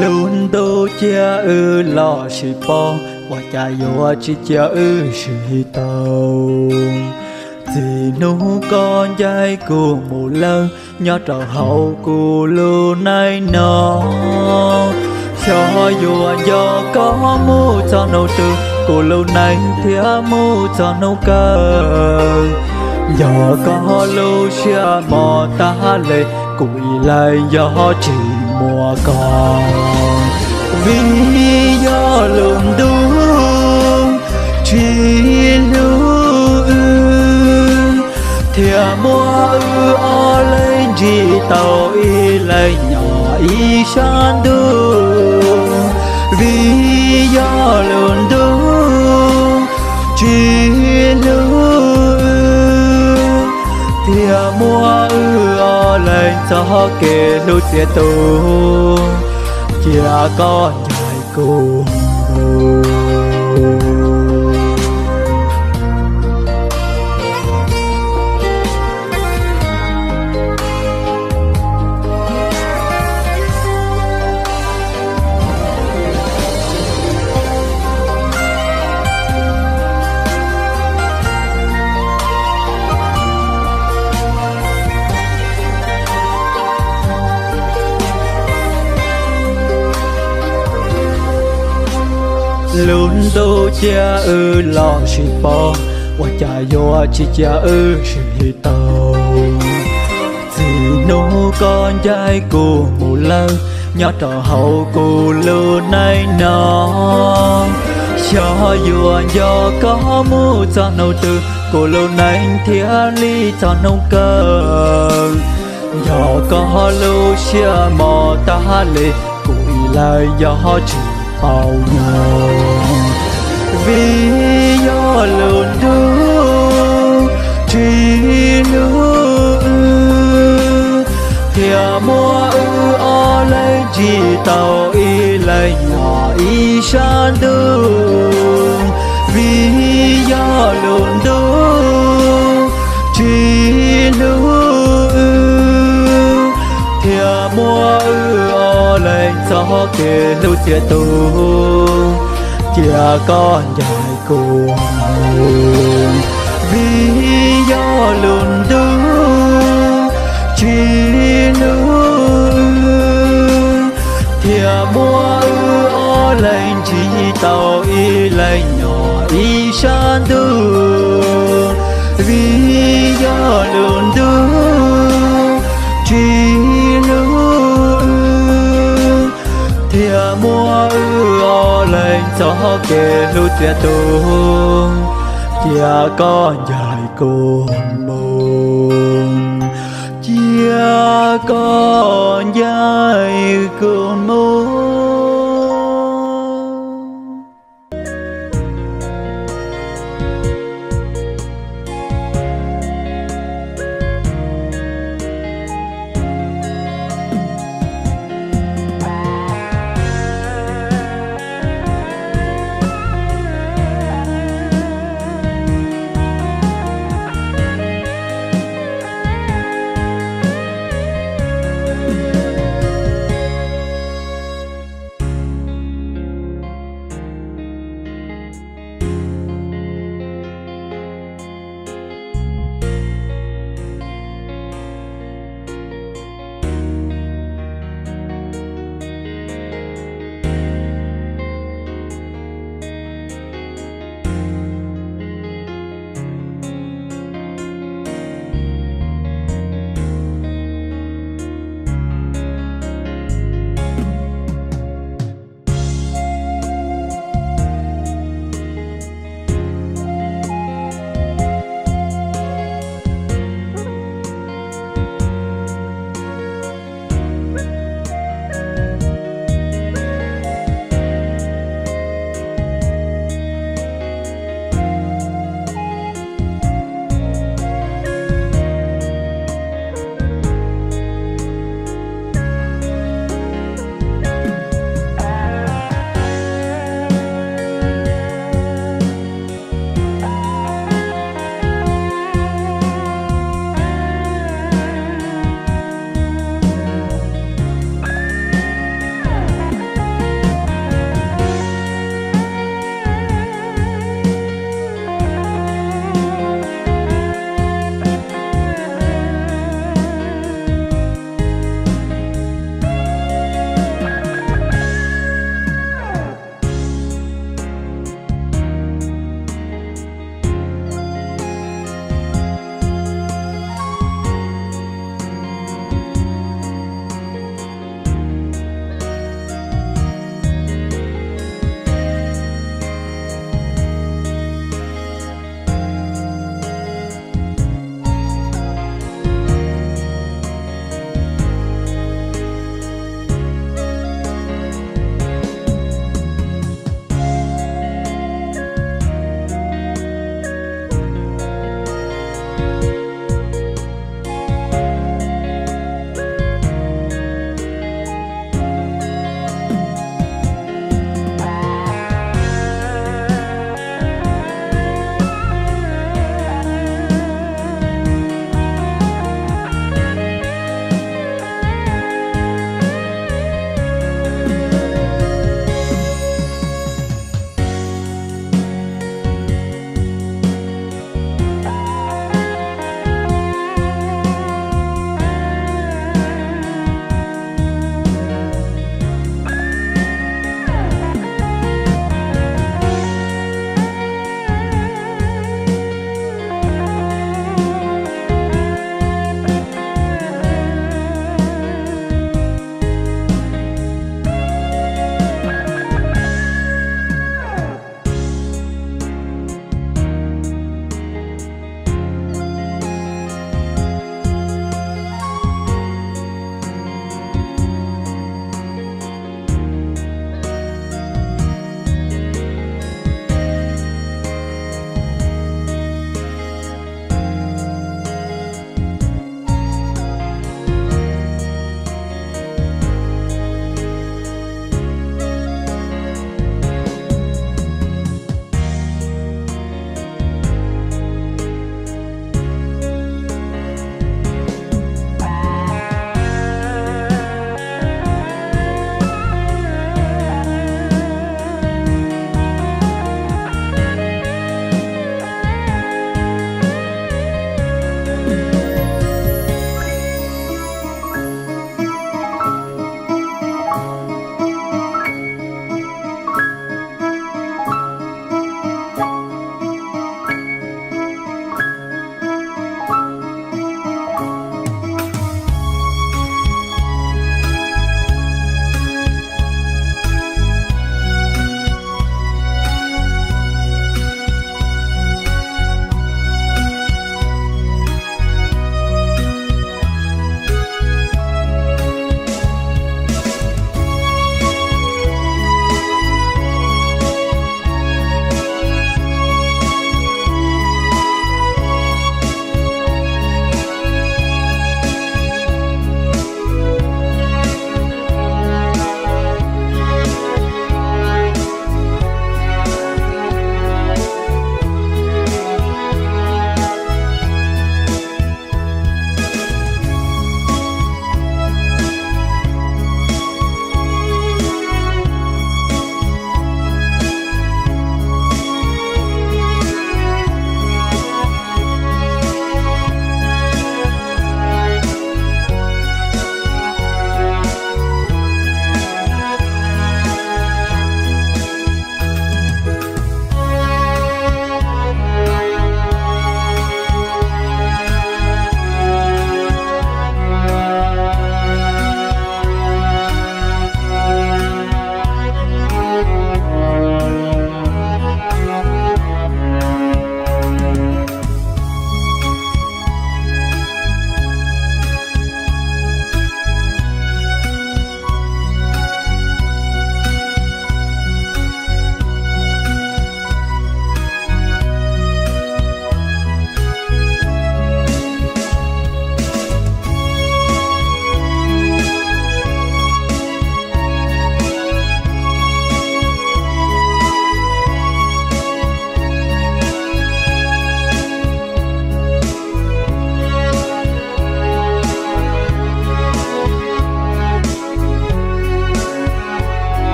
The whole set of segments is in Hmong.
Lub ntuj cia wb los sim pom, ua cas yuav tsis cia wb sib tau. Txij hnub koj ncaim kuv mus lawm, nyob rau hauv kuv lub neej no, xyov yuav nco koj mus txog hnub twg, kuv lub neej thiaj mus txog hnub kawg. Yog koj lub siab mos tag li, kuv ib leeg yog tsis muaj koj. Vim yog lub ntuj tsis hlub wb, thiaj muab wb ob leeg ntsib tau ib leeg nyob ib sab ntuj. Vim yog lub ntuj tsis hlub wb, thiaj muab wb ob leeg txoj kev hlub txiav tus. Cia koj ncaim kuv mus. Lub ntuj cia wb los sib pom, ua cas yuav tsis cia wb sib tau. Txij hnub koj ncaim kuv mus lawm, nyob rau hauv kuv lub neej no, xyov yuav nco koj mus txog hnub twg, kuv lub neej thiaj li txog hnub kawg. Yog koj lub siab mos tag li, kuv ib leeg yog tsis tau nyob. Vim yog lub ntuj tsis hlub wb, thiaj muab wb ob leeg ntsib tau ib leeg nyob ib sab ntuj. Vim yog lub ntuj tsis hlub wb, thiaj muab wb ob leeg txoj kev hlub txiav tus. Cia koj ncaim kuv mus. Vim yog lub ntuj tsis hlub wb, thiaj muab wb ob leeg ntsib tau ib leeg nyob ib sab ntuj. Vim yog lub ntuj tsis hlub wb, thiaj muab wb ob leeg txoj kev hlub txiav tus. Cia koj ncaim kuv mus, cia koj ncaim kuv mus.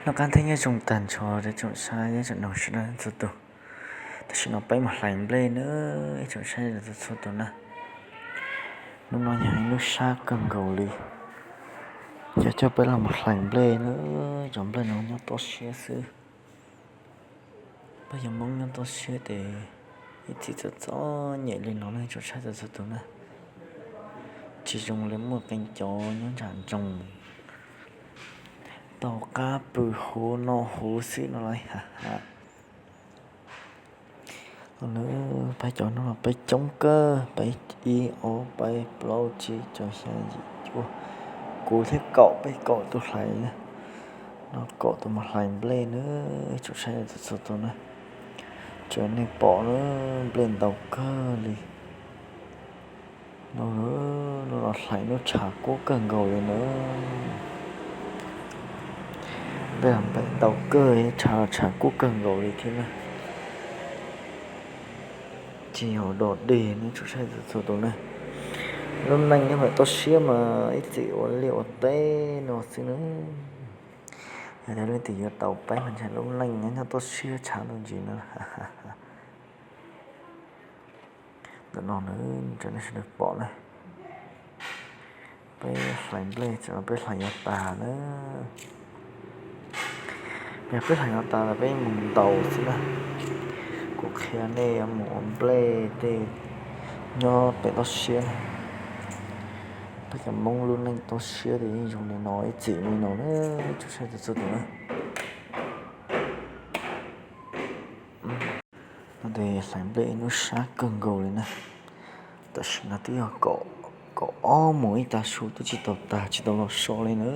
Noj qab thiab nyob zoo tag nrho rau tsoom saib thiab tsoom mloog sawv daws txhua tus. Tam sim no peb mus hlais nplej nawb tsoom saib txhua txhua tus na. Hnub no yog ib hnub sab kawg nkaus li, yog coj peb los mus hlais nplej nawb. Cov nplej no nyob toj siab xwb. Peb cov Hmoob nyob toj siab ces ib txhij txom txom nyem li no ne tsoom saib txhua txhua tus na. Tsis zoo li muaj qee cov nyob nram nroog taug qab pw huv no huv xwb no lauj. Peb cov no peb coob kawg, peb ib ob peb plaub tsib rau xya yim cuaj, kuv thiab kaum, peb kaum tus hlais na. No kaum tus mus hlais nplej na, tsoom saib txhua txhua tus na. Tsuas nej pom na, nplej ntau kawg li. Hnub no hlais hnub tshav kub kawg nkaus li na. Nplej ntau kawg, tshav tshav kub kawg nkaus li thiab na. Tsis yog dog dig ne tsoom saib txhua txhua tus na. Lub neej nyob hauv toj siab mas ib txhij ua liaj ua teb no xwb na. Yog tias leej twg yuav tau peb mas ntshai lub neej nyob toj siab tshav ntuj ntsis na. Ntawm no na, tsoom nej sawv daws pom na, peb hlais nplej txawm peb hlais yuav tas na. Yog peb hlais yuav tas los peb mus ntaus xwb na. Kuv qhia nej yuav mus ua nplej tej nyob pem toj siab na. Peb cov Hmoob lub neej toj siab ces yeej zoo li no ib txhij li no na, tsoom saib txhua txhua tus na. No ces hlais nplej ib hnub sab kawg nkaus li na. Tam sim no twb yog kaum ob moos ib tag su twb tsis tau tag tsis tau los so li na.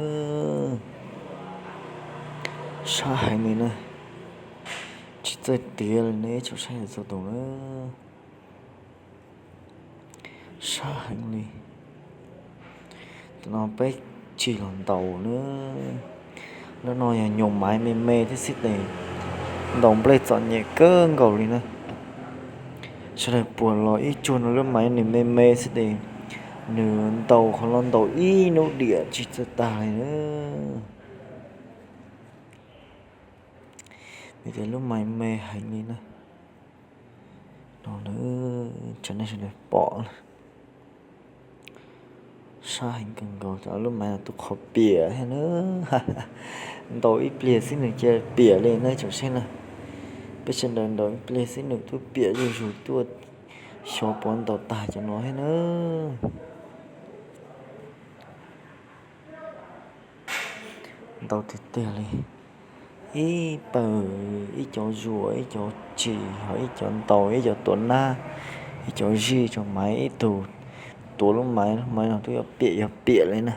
Sab heev li na. Tsis txawj tiav li ne tsoom saib txhua tus na. Sab heev li. Tam no peb tsis los ntaus na. Lub no yog nyuam maiv me me thiab xwb tes, ntaus nplej txom nyem kawg nkaus li na. Sawv daws puas los ib tsuag no lub maiv nws me me xwb tes, nws ntaus qhov no ntaus ib hnub diam tsis txawj tag li na. Vim tias lub maiv me heev li na. No na, tsoom nej sawv daws pom na. Sab heev kawg nkaus, lub maiv no tus qhov piam thiab na. Ntaus ib pliag xwb nws cia piam li na tsoom saib na. Peb sawv daws ntaus ib pliag xwb nws twb piam zuj zus tuaj, xyov puas ntaus tag cov no thiab na. Ntau tiag tiag li. Ib pawg, ib cov zuas, ib cov tsis, ho ib cov ntaus, ib cov tuav nab, ib cov zij rau maiv, ib tug tuav lub maiv, lub maiv no twb yuav piam yuav piam li na.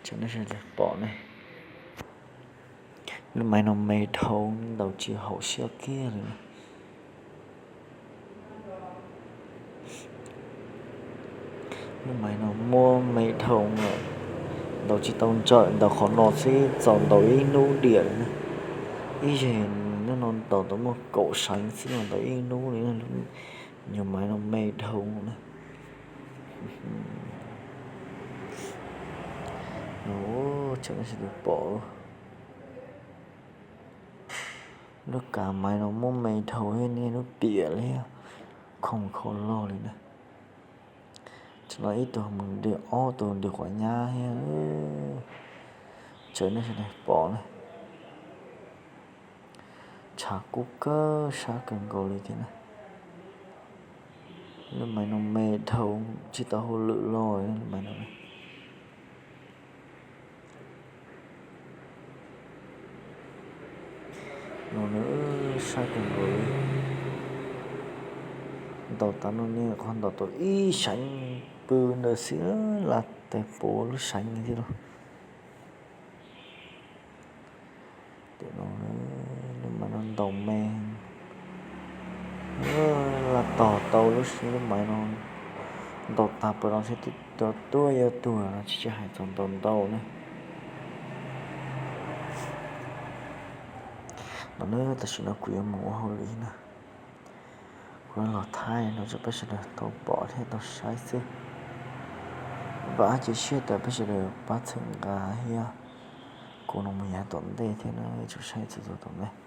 Tsoom nej sawv daws pom ne, lub maiv no me dhau, ntaus tsis haum siab kiag li. Lub maiv no muab me dhau lawm, ntaus tsis tau ntsawm, ntaus qhov no xwb txaus ntaus ib hnub diam li na. Ib yam no ntaus tau muaj kaum seev xwb los ntaus ib hnub li na. Nyuag maiv no me dhau na. Tsoom nej sawv daws pom, lub kav maiv no muab me dhau thiab niaj hnub piam li, khoom khau log li na. Tsoom no ib tug mus nti, ob tug nti quav nyab thiab. Tsoom nej sawv daws pom na, tshav kub kawg sab kawg nkaus li thiab na. Lub maiv no me dhau, tsis tau hauj lwm log lub maiv no. No na, sab kawg nkaus li. Ntaus tas no ne qhov ntaus tau ib seev pw ntawd xwb, laj tes puv lub seev thiab lauj. Lub maiv no ntaus me, laj tos tau lub, lub maiv no ntaus tag pas no thiab twb tuaj yuav tuag no tsis hais txog ntaus ntau na. No na, tam sim no kuv yuav mus ua hauj lwm na. Kuv los thaij no rau peb sawv daws tau pom thiab tau saib xwb. Vam cia siab tias peb sawv daws pab txhawb nqa thiab. Kuv no mus yav tom ntej thiab na, tsuas saib txhua txhua tom ntej.